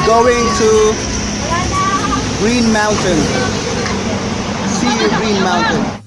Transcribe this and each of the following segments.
Going to Green Mountain. See you, Green Mountain.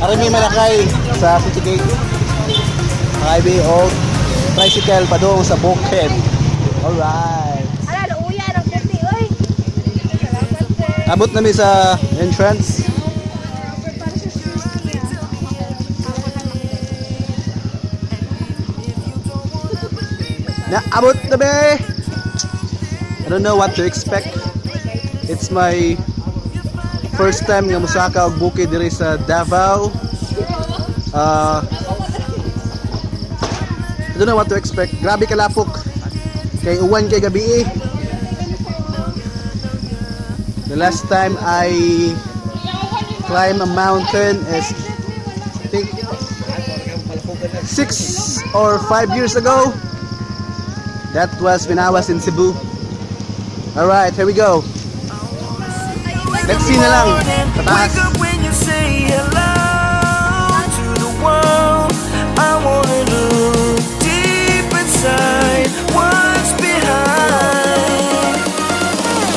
Aron may malakay sa City Gate. Mga old tricycle padung sa bukid. Alright. Ala, nauya ng puti, oy. Salamat, sir. Abot nami sa entrance. Para sa shoes niya. Naabot na be! I don't know what to expect. It's my first time nga musaka og bukid diri sa Davao. I don't know what to expect. Grabe kalapok. Kay uwan kay gabi eh. The last time I climb a mountain is, I think, 6 or 5 years ago. That was when I was in Cebu. Alright, here we go. Let's see na lang. Sa taas. Wake up when you say hello to the world. I wanna look deep inside what's behind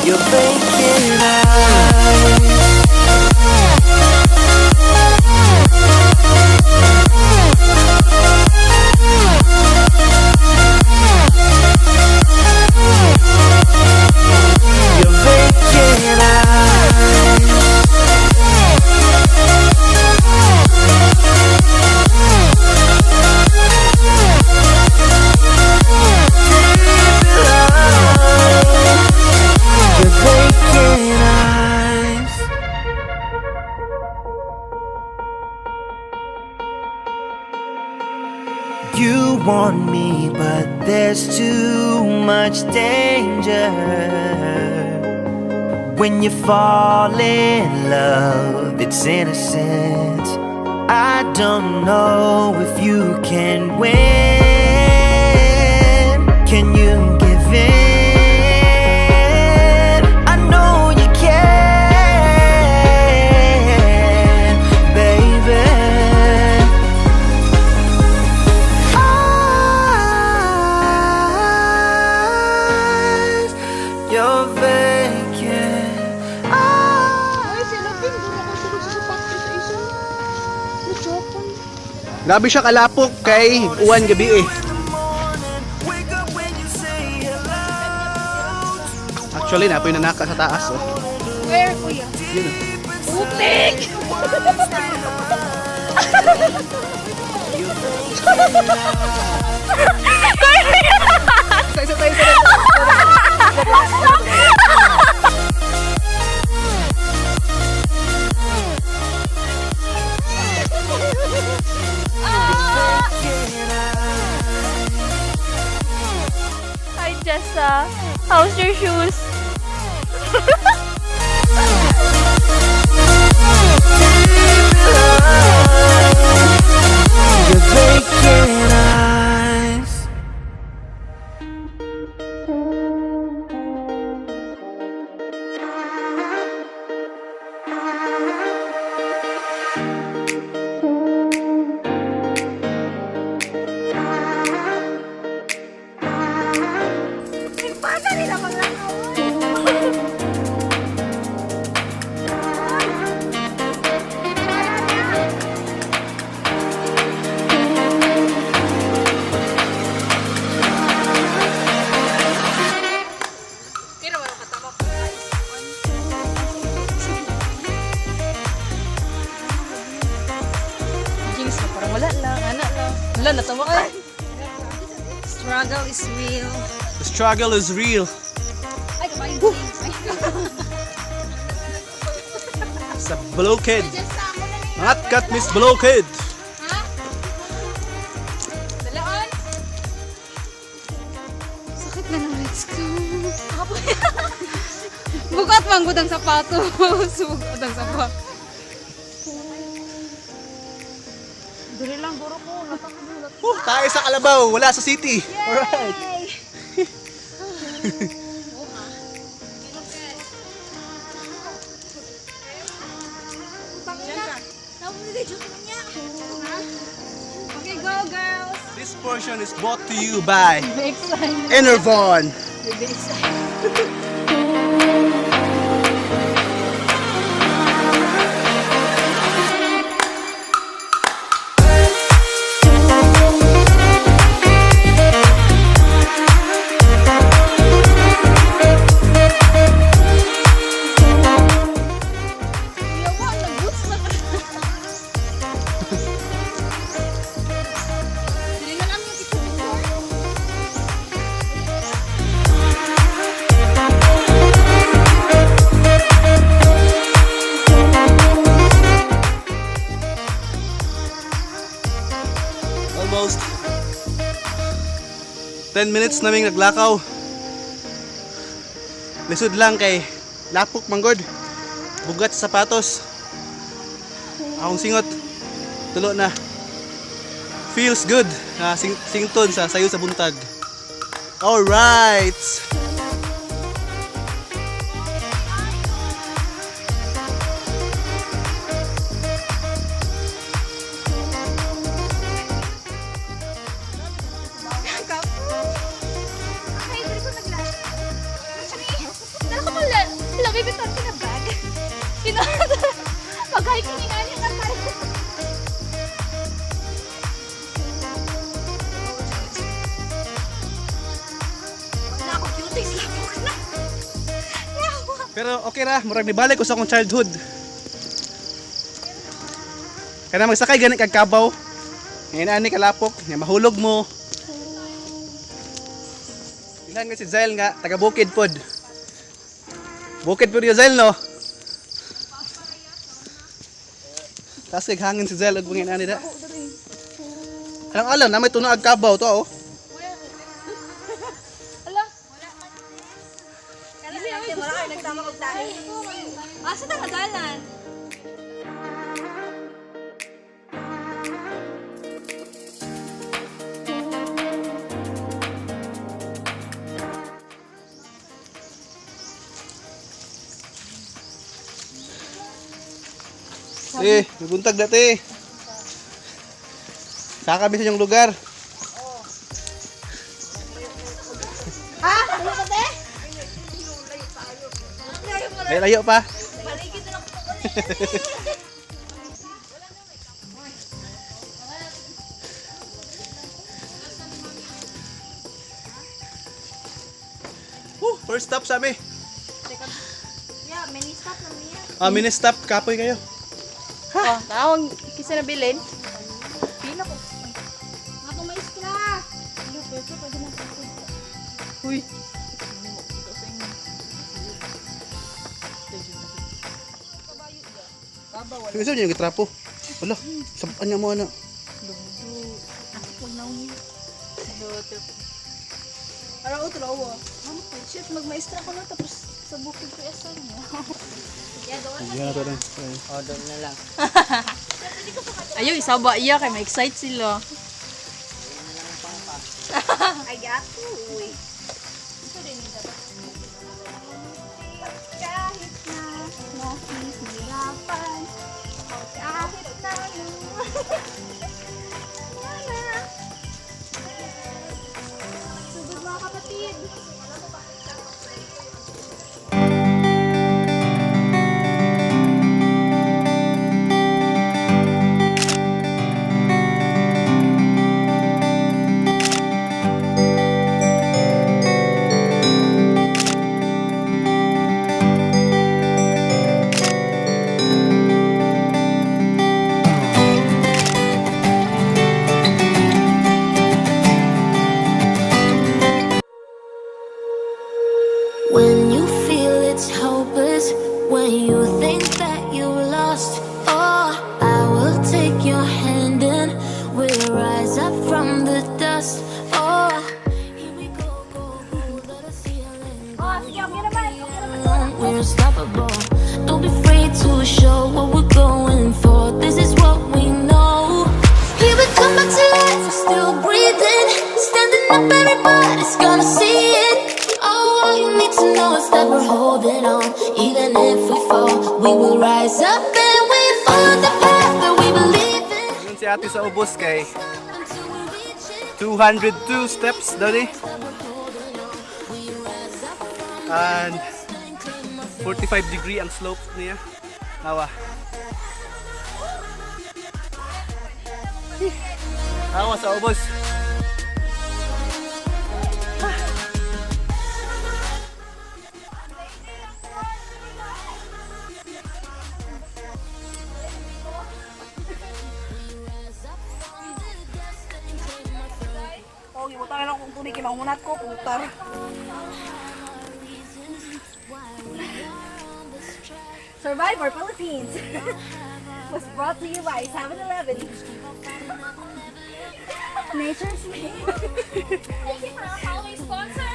your vacant eyes. Your vacant eyes. Your vacant eyes. You want me, but there's too much danger. When you fall in love, it's innocent. I don't know if you can win. Can you give in? I know you can, baby. Eyes, your vacant Ay, sila, Pin. Doon ako sulod sa sapatos sa isa. Nachopan. Grabe siya kalapok kay uwan gabi eh. Wake up when you say hello. Actually, napoy nanaka sa taas. Oh. Where, kuya? Yun, oh. Putik! Isa, isa, isa, isa. Hi, Jessa. How's your shoes? Your vacant eyes. Wala, natawa ka. Struggle is real. The struggle is real. Ay, kabayo. Sa Blockhead. Mangatkat, Miss Blockhead. Dalaan. Sakit na ng legs ko. Bugat manggod ang sapatos. Bugat ang sapatos. Dili lang, guro ko. Natawa. Woo, tayo sa Kalabaw, wala sa city. Alright. Okay, go girls! This portion is brought to you by Enervon. Yawa, nag-boots na ka. Dili na lang yung picture. Almost 10 minutes naming naglakaw. Lisod lang kay lapok manggod. Bugat sa sapatos. Akong singot. Tulo na. Feels good. Na sing sington sa sayo sa buntag. Alright. Ay, dali ko nagla. Dala ko pala, Louis Vuitton ko na bag. Pag-hiking nga niya na tayo. Wala ako cuties, lapok na. Yawa. Pero okay ra, murag nibalik ko sa akong childhood. Kana magsakay gani kag kabaw. Ngayon ani kalapok, nga mahulog mo. Ilan nga si Zael nga taga Bukid pod. Bukid pod yung Zael, no. Taas kay hangin si Zael og ngayon ani da. Alang alam na may tunog kabaw to oh. Ala. Wala kayo nagsama kog tayo. Asa ta nagalan? Eh, nabuntag dati. Saka kami sa inyong lugar. Ha? Ano ka te? Layo pa. Paligid na lang po ulit. Woo, first stop sa amin. Yeah, mini stop lang niya. Ah, mini stop, kapoy kayo. Oh, tawag kisa na bilin. Pila ko. Ako maestra. Uy. Gusto niyo yung gitrapo? Wala, sabaan niya mo ano. Araw otro oh. Ano po? Shit, magmaestra ko na tapos sa bukid ko asa niya. Yeah, doon. Hindi na to lang. Oh, doon na lang. Ayaw, isaba iya kay ma-excite sila. Ay, atoy. Kahit na nahihirapan, kahit tayo. Wala. Sugod mga kapatid. When you think that you lost, oh, I will take your hand and we'll rise up from the dust. Oh, here we go, go, go, let us heal and Oh, sige, okay naman. Okay naman. we're unstoppable. Don't be afraid to show what we're going for. This is what we know. Here we come back to life, we're still breathing. Standing up, everybody's gonna see it. Oh, all you need to know is that we're holding on. Even if we fall, we will rise up and we follow the path that we believe in. Yun si ate sa ubos kay Until we reach it, 202 steps daw ni. that we're holding on. We rise up from And the dust and claim our 45-degree ang slope niya. Hawa. Hawa sa ubos. Oh, gibutangan lang kung tubig kay mangunat ko, putar. Survivor Philippines was brought to you by 7-Eleven. Nature's Way. Thank you for our following sponsor,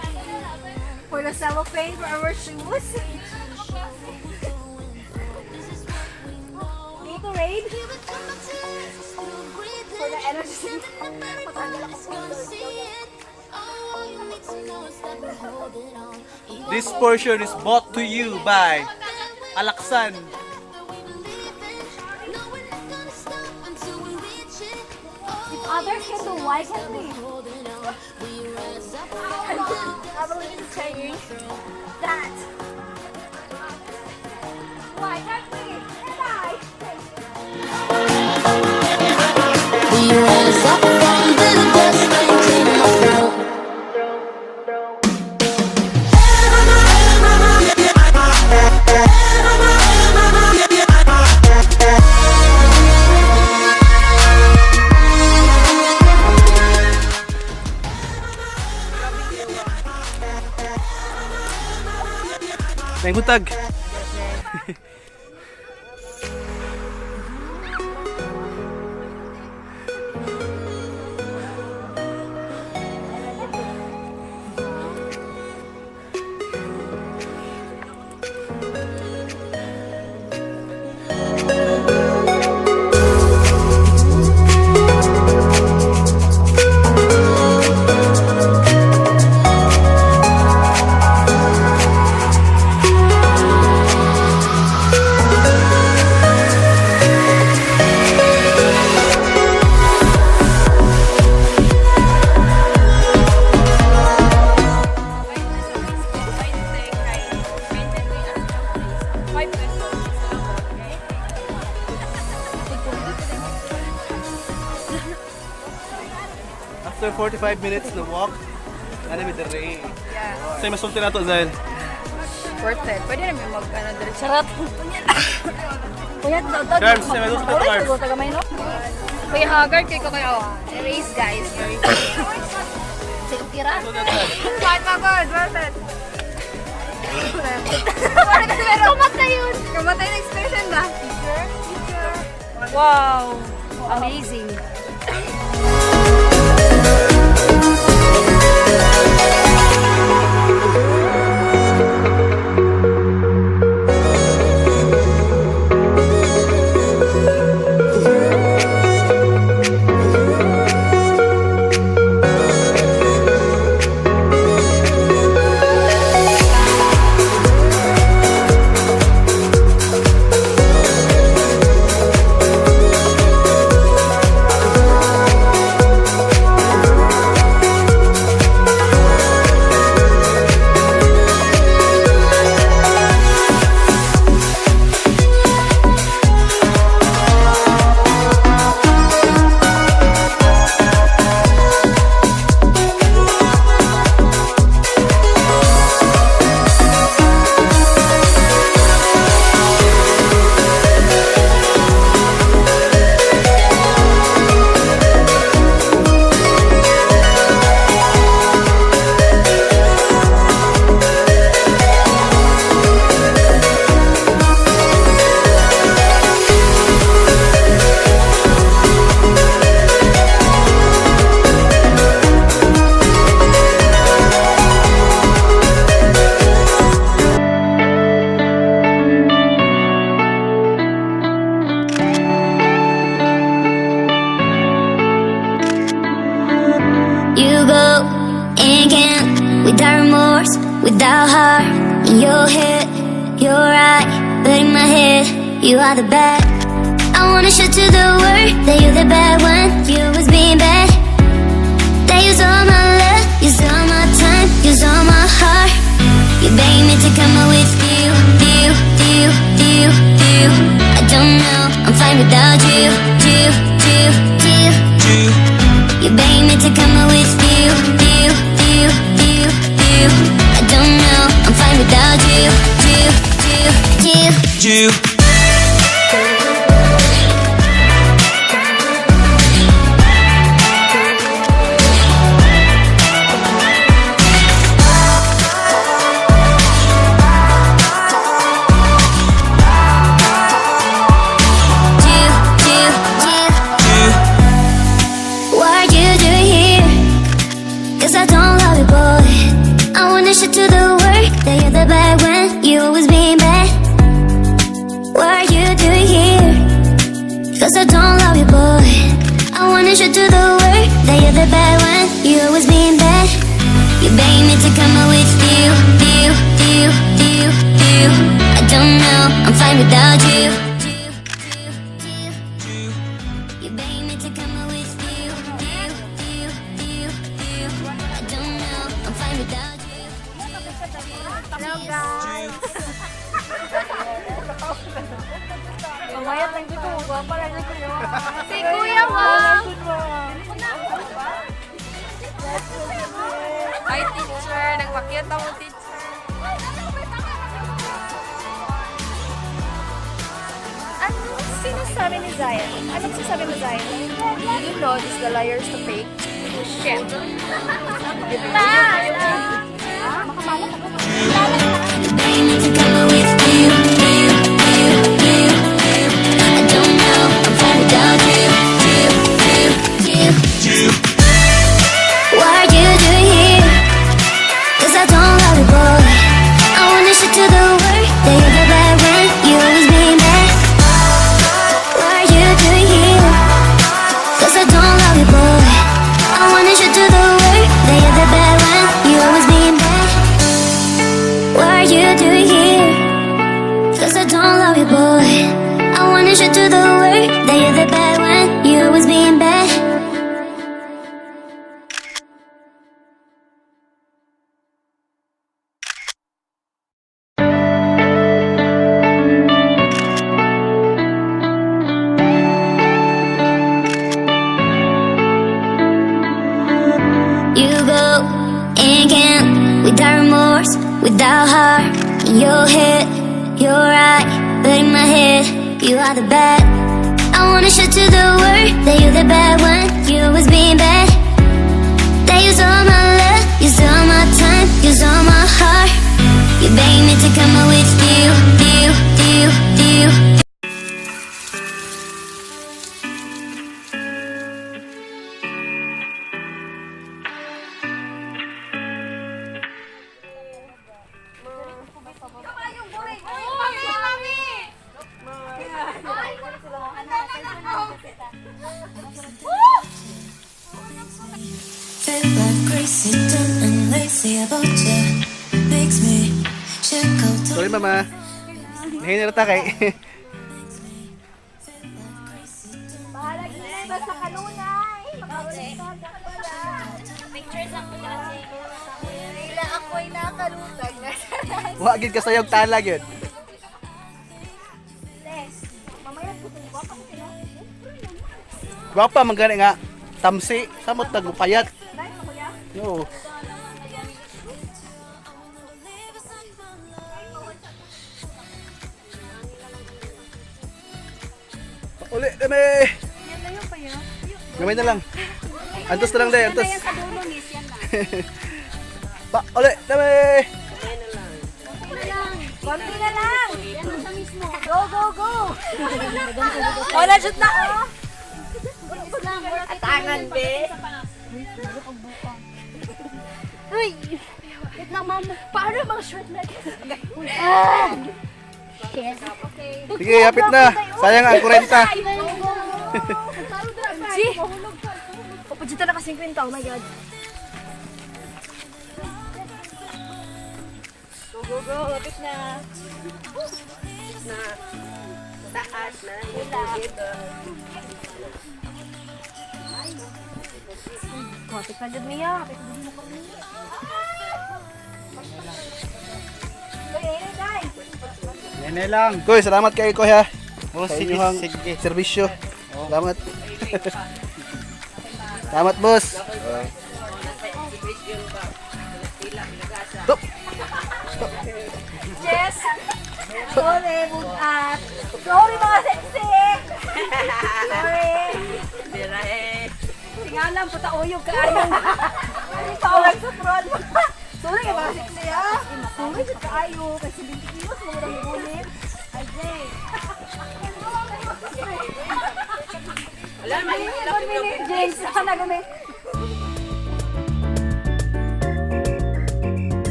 7-Eleven. For the cellophane for our shoes. Gatorade. For the energy. This portion is brought to you by Alaksan. If others can do, why can't we? I believe in saying that. Why can't we? And I. We rise up from the dust and claim our throne. May butag. After 45 minutes na walk, ano mi dire. Yeah. Say masulti na to, Zael. Worth it. Pwede namin mag, ano, dire. Charot. Kuya, Carbs, say masulti na to, carbs. Tagamay, no? Kuya Haggard, kay ko kayo. Race, guys. Sige, tira. Kahit pagod, worth it. Kamatay yun. Kamatay na expression ba? Wow. Amazing. Without heart. In your head, you're right, but in my head, you are the bad. I wanna show to the world that you're the bad one. You was being bad. That use all my love, use all my time, use all my heart. You beg me to come out with you, you, you, you, you. I don't know, I'm fine without you, you, you, you. You beg me to come out with you, you, you, you, you. I don't know, I'm fine without you, you, you, you. You. You, you, you. What are you doing here? 'Cause I don't love you, boy. I wanna show to the world that you're the bad one. You always been bad. What are you doing here? 'Cause I don't love you, boy. I wanna show to the world that you're the bad one. You always been bad. You beg me to come out with you, you, you, you, you. I don't know, I'm fine without you. You, you, you. You beg me to come out with you, you, you, you, you. I don't know, I'm fine without you. Hello guys! Mamayat lang dito, gwapa lang dito. Si Kuya Wang! Hi teacher! Nagpakyat ako teacher. Anong sinasabi ni Zion? Anong sinasabi mo, Zion? You know, this the liars to fake. Shit. You beg me to come out with you, you, you, you, you. I don't know, I'm fine without you, you, you, you. What are you doing here? 'Cause I don't love you, boy. I wanna show to the world that you're the bad one. You always been bad. What are you doing here? 'Cause I don't love you, boy. I wanna show to the world that you're the bad one. You always been bad. What are you doing here? 'Cause I don't love you, boy. I wanna show to the world that you're the bad one. You always been bad. You go and can't without remorse, without heart. In your head, you're right, but in my head, you are the bad. I wanna show to the world that you're the bad one. You always been bad. That use all my love, use all my time, use all my heart. You beg me to come out with you, you, you, you. Feel like crazy, dumb and lazy about you. Makes me check out the Sorry mama. Nahinira ta kay. Bahalag na basta kanunay. Pictures ang dati. Tila ako'y nakalutag na. Wa gid ka sayog tala gyud. Gwapa man gani nga tamsi samot nagpayat. No. Uli kami. Gamay na lang. Antos na lang day, antos. Sa dulo, miss, yan na. Pa, uli kami. Konti na lang. Yan na mismo. Go, go, go. Wala, shoot na. Oh. Atangan, be. Uy! Wait lang, ma'am. Paano mga short legs? Ah! Shit. Sige, hapit na. Sayang ang 40. Si! Papadito na ka 50, oh my God. Go, go. Lapit na. Na. Taas na. Hila. Kapit na dyan, Mia. Kapit na dyan mo kami. Nene lang. Koy, salamat kayo, Koy, ha. Oh, sige, sige. Serbisyo. Salamat. Salamat, boss. Stop. Jess! Sorry, bugat. Sorry mga sexy! Sorry! Tingalan, puta uyog ka ayaw. Ay, paulag sa front. Sorry kay mga sexy ha. Sorry jud kaayo. Kay 70 kilos mo nang bulit. Ay, Jay. Wala man. Jay, sana gumi.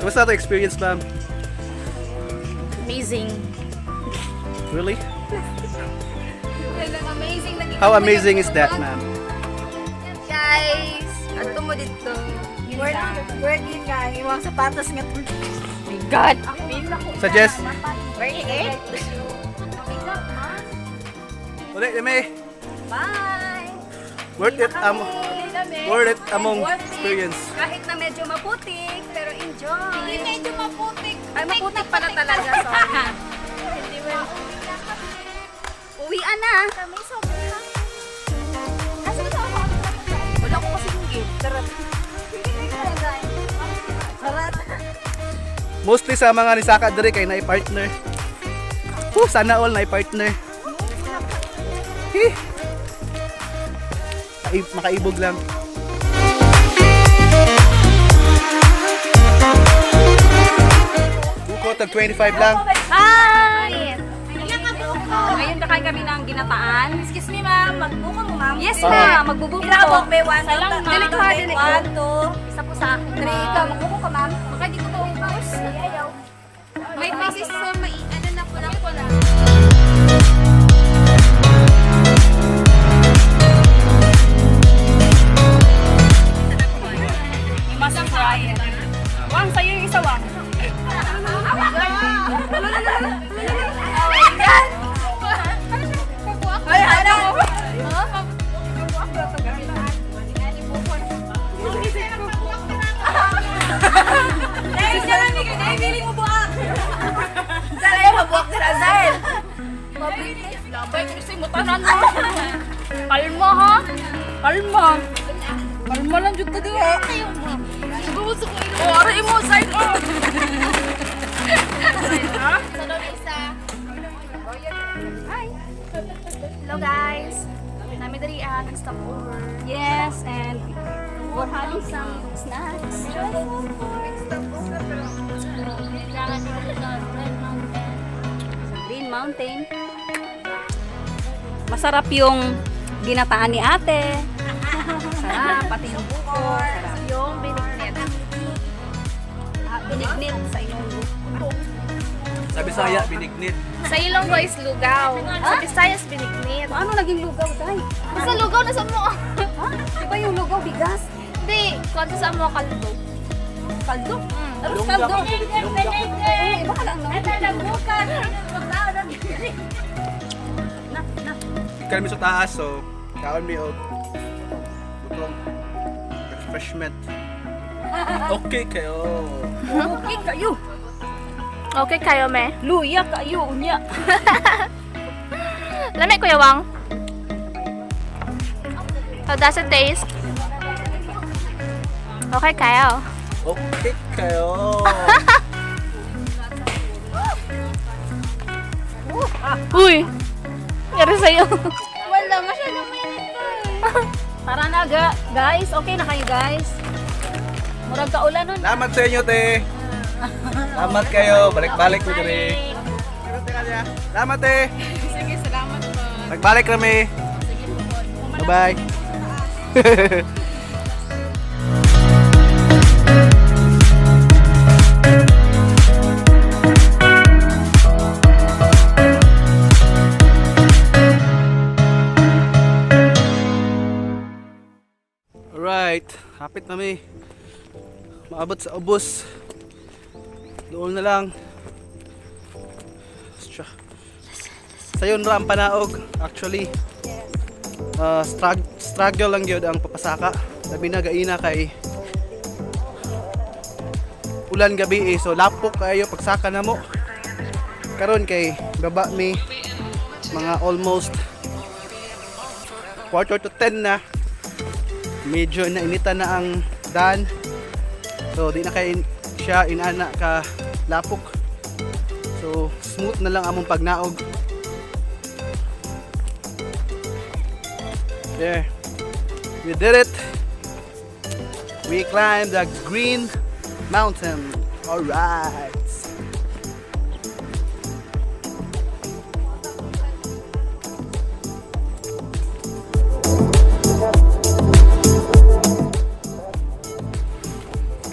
Kumusta ito experience, ma'am? Amazing. Really? Amazing. How amazing is that, ma'am? Guys, ato mo dito. Worth it ka. Iwang sapatos nga. My God. Suggest? Worth it? Ulit, Eme. Bye! Worth it, worth it among experience. Kahit na medyo maputik, pero enjoy. Hindi medyo maputik. Ay, maputik pala talaga, sorry. Uwian na. Kami sobrang happy. Asa ba ako? Wala ko kasi yung gift. Charot. Charot. Mostly sa mga nisaka diri kay naay partner. Huh, sana all naay partner. Hi. Makaibog lang. Buko tag 25 lang. Hi! Ngayon kakain kami ng ginataan. Excuse me, ma'am. Magbuko mo, ma'am. Yes, ma'am. Magbubuko. Irabok, may one, two, Salang, ma'am. dili ko, ha, dili ko. One, two, isa po sa akin, Three, ma'am. ikaw. Magbuko ka, ma'am. Baka di ko maubos. Ayaw. My face is so mai... Ano na pula-pula. You must try it. Wang, sa'yo yung isa, Wang. Ay, ano? Dahil mo buak. Dahil mabuak na Dahil. Labay, kasi mo tanan mo. Kalma, ha? Kalma. Kalma lang, jud ka diha. Oh, aray mo, side oh. Hello, guys. Nami diri ah, nag-stop over. Yes, and we're having some snacks. Green Mountain. Masarap yung ginataan ni ate. Sarap, pati yung buko. Sarap. Yung binignit. Ah, binignit sa Ilonggo. Sa Bisaya, binignit. Sa Ilonggo is lugaw. Sa Visayas, binignit. Paano naging lugaw, tay? Basta lugaw na sa mo. Ha? Di ba yung lugaw, bigas? Hindi, konti sa mo kaldo. Kaldo? Tapos kaldo. Eh, iba ka lang, no? Na, na. Kami sa taas, so kaon mi og butong refreshment. Okay kayo. Okay kayo. Okay kayo, me. Luya kayo, unya. Lami, Kuya Wang. How does it taste? Okay kayo. Okay kayo. Uy! Nangyari sa'yo. Wala, masyadong mainit pa eh. Tara na, guys. Okay na kayo, guys. Murag kaulan nun. Salamat sa inyo, te. Salamat kayo. Balik-balik ko diri. Salamat, te. Sige, salamat po. Nagbalik kami. Bye-bye. Alright. Hapit na mi maabot sa ubos. Doon na lang. Siya. Sayon ra ang panaog actually. Struggle lang gyud ang papasaka. Labi na gaina kay ulan gabi eh. So lapok kayo pagsaka na mo. Karon kay baba mi mga almost 9:45 na. Medyo nainitan na ang daan. So di na kay siya inana ka lapok. So smooth na lang among pagnaog. There. We did it. We climbed the Green Mountain. All right.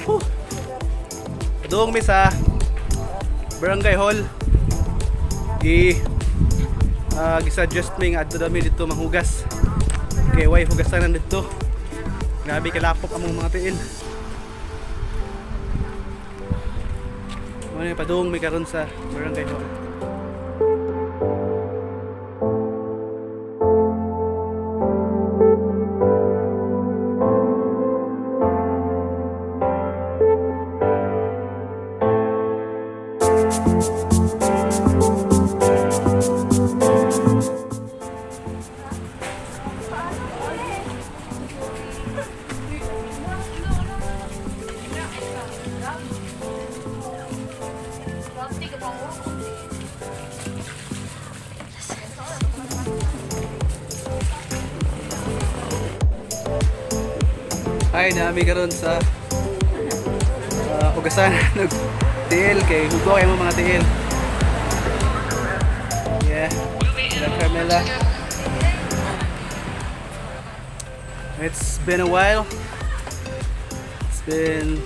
Whew. Doon mi sa Barangay Hall. Gi-suggest mi nga adto dami dito manghugas. Kay way hugasan na dito. Grabe kalapok among mga tiil. Mao ni padung mi karon sa Barangay Hall. Ay, nami karon sa hugasan ng tiil kay hugo kay mo mga tiil. Yeah. Sila Carmela. It's been a while. It's been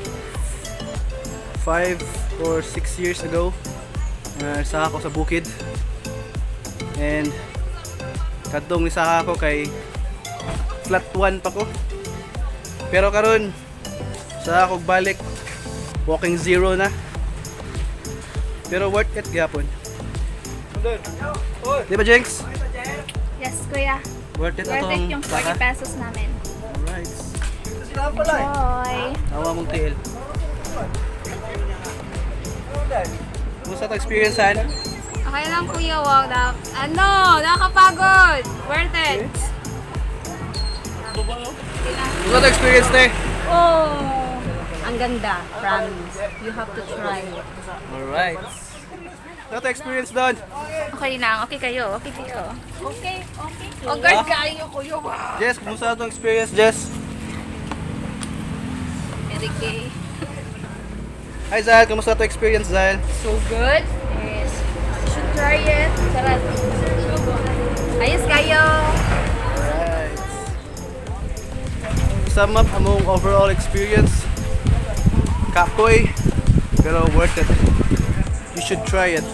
5 or 6 years ago. Sa ako sa bukid. And kadtong isa ako kay flat 1 pa ko. Pero karon sa akong balik, walking zero na. Pero worth it gyapon. Di ba, Jenks? Yes, kuya. Worth it Worth atong it yung 40 saka. pesos namin. Alright. Enjoy! Tawa mong tiil. Kumusta ito experience, Han? Okay lang, kuya. Wow, na, ano, nakakapagod. Worth it. Kumusta ito experience, te? Oh, ang ganda, promise. You have to try it. Alright. Kumusta ito experience doon? Okay lang. Okay kayo. Okay kayo. Okay, okay. Oh, guard kayo, kuya. Jess, kumusta itong experience, Jess? Very gay. Hi, Zal. Kumusta ito experience, Zal? So good. Yes. You should try it. Charot. Ayos kayo. Alright. Sum up among overall experience. Kapoy, pero worth it. You should try it.